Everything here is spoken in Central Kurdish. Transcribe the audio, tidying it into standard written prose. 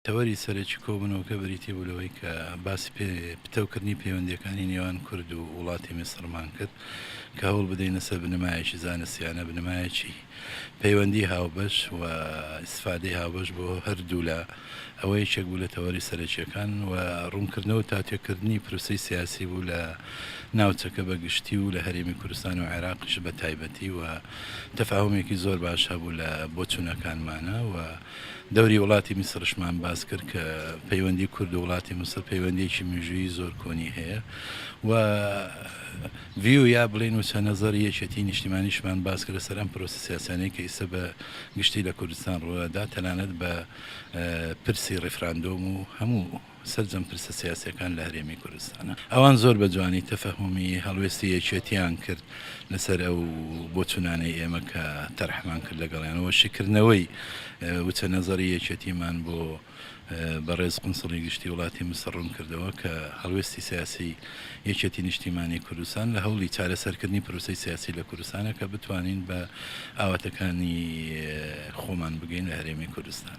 تەوەری سەرەکی کۆبوونەوەکە بریتی بوو لەوەی کە باسی پتەوکردنی پەیوەندییەکانی نێوان کورد و وڵاتی میسرمان کرد کە هەوڵ بدەین لەسەر بنەمایەکی زانستیانە، بنەمایەکی پەیوەندی هاوبەش و ئیستفادەی هاوبەش بۆ هەردوولا، ئەوە یەکێک بوو لە تەوەری سەرەکییەکان و ڕوونکردنەوە و تاوتوێکردنی پرۆسەی سیاسی بوو لە ناوچەکە بە گشتی و لە هەرێمی کوردستان و عێراقیش بە تایبەتی و تەفاهومێکی زۆر باش هەبوو لە بۆچوونەکانمانا و دەوری وڵاتی میسرشمان باس کرد کە پەیوەندی کورد و وڵاتی میسر پەیوەندیەکی مێژوویی زۆر کۆنی هەیە و view یا بڵێین وچە نەزەری یەکێتی نیشتیمانیشمان باس کرد لەسەر ئەم پرۆسە سیاسیانەی کە ئیستا بە گشتی لە کوردستان ڕووئەدا تەنانەت بە پرسی ڕیفراندۆم و هەموو سەرجەم پرسە سیاسیەکان لە هەرێمی کوردستانە. ئەوان زۆر بە جوانی تەفەهومی هەڵوێستی یەکێتیان کرد لەسەر ئەو بۆچونانەی ئێمە کە تەرحمان کرد لەگەڵیان و شیکردنەوەی وچە نەزەری یەکێتیمان بۆ بەڕێز قونسڵی گشتی وڵاتی میسر ڕوون کردەوە کە هەڵوێستی سیاسی یەکێتی نیشتیمانی کوردستان لە هەوڵی چارەسەرکردنی پرۆسەی سیاسی لە کوردستانە کە بتوانین بە ئاواتەکانی خۆمان بگەین لە هەرێمی کوردستان.